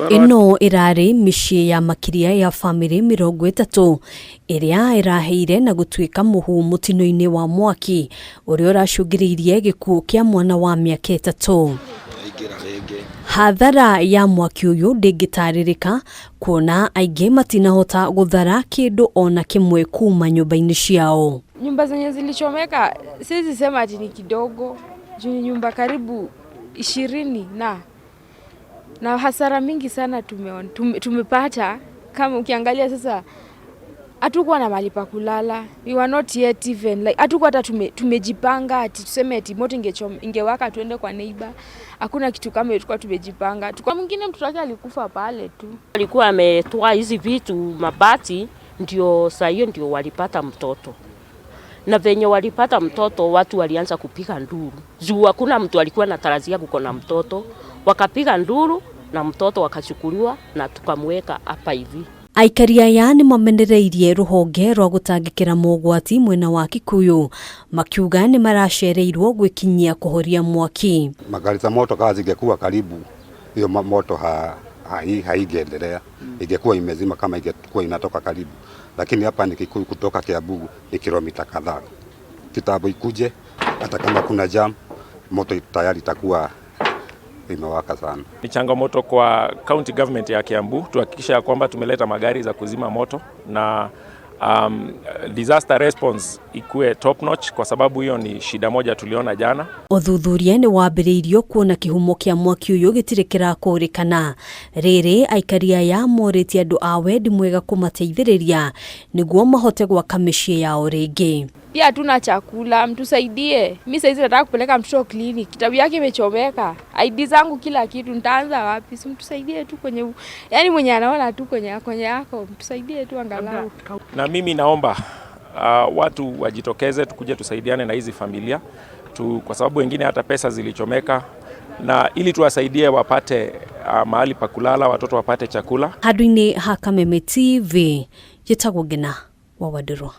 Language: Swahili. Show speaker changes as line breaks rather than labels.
Ĩno ĩrarĩ mĩciĩ ya makĩria ya bamĩrĩ 30 ĩrĩa ĩraheire na gũtuĩka mũhu mũtino-inĩ wa mwaki ũrĩa ũracũngĩrĩirie gĩkuũ kĩa mwana wa mĩaka 3. Hathara ya mwaki ũyũ ndĩngĩtarĩrĩka kuona aingĩ matinahota gũthara kĩndũ ona kĩmwe kuma nyũmba-inĩ ciao.
Nyumba zenye zilichomeka siwezi sema ati ni kidogo, juu ni nyumba karibu 20 na hasara mingi sana tumepata. Kama ukiangalia sasa hatukuwa na mahali pa kulala, we were not yet even like hatukuwa hata tumejipanga ati tuseme ati moto ingewaka tuende kwa neighbor. Hakuna kitu kama hiyo tulikuwa tumejipanga. Tukua mwingine mtoto wake alikufa pale tu.
Alikuwa ametoa hizi vitu mabati, ndio saa hiyo ndio walipata mtoto. Na venye walipata mtoto watu walianza kupiga nduru. Juu hakuna mtu alikuwa anatarajia kuko na mtoto. Wakapiga nduru na mtoto akachukuliwa na tukamweka hapa hivi.
Aikari aya nĩ mamenereirie rũhonge rwa gũtangĩkĩra mogwati mwena wa Kikuyu makiuga nĩ maracereirwo gwĩkinyia kũhoria mwaki.
Magari za moto kama zingekuwa karibu, hiyo moto haingeendelea, ingekuwa imezima kama ingekuwa inatoka karibu. Lakini hapa ni Kikuyu, kutoka Kiambu ni kilomita kadhaa. Kitambo ikuje, hata kama kuna jam, moto tayari itakuwa imewaka sana.
Ni changamoto kwa county government ya Kiambu tuhakikisha ya kwamba tumeleta magari za kuzima moto na disaster response ikue top notch, kwa sababu hiyo ni shida moja tuliona jana.
Ũthuthuria nĩ wambĩrĩirio kuona kĩhumo kĩa mwaki ũyũ gĩtirĩ kĩrakũrĩkana. Rĩrĩ aikari aya morĩtie andũ a wendi mwega kũmateithĩrĩria nĩguo mahote gwaka mĩciĩ yao rĩngĩ.
Pia hatuna chakula, mtusaidie. Mi saizi nataka kupeleka mtoto clinic, kitabu yake imechomeka, ID zangu kila kitu, nitaanza wapi? Si mtusaidie tu kwenye, yani mwenye anaona tu kwenye yako, mtusaidie tu angalau.
Na mimi naomba watu wajitokeze tukuje tusaidiane na hizi familia tu, kwa sababu wengine hata pesa zilichomeka, na ili tuwasaidie wapate mahali pa kulala, watoto wapate chakula.
Handũ-inĩ ha Kameme TV, njĩtagwo Ngina wa Wandirwa.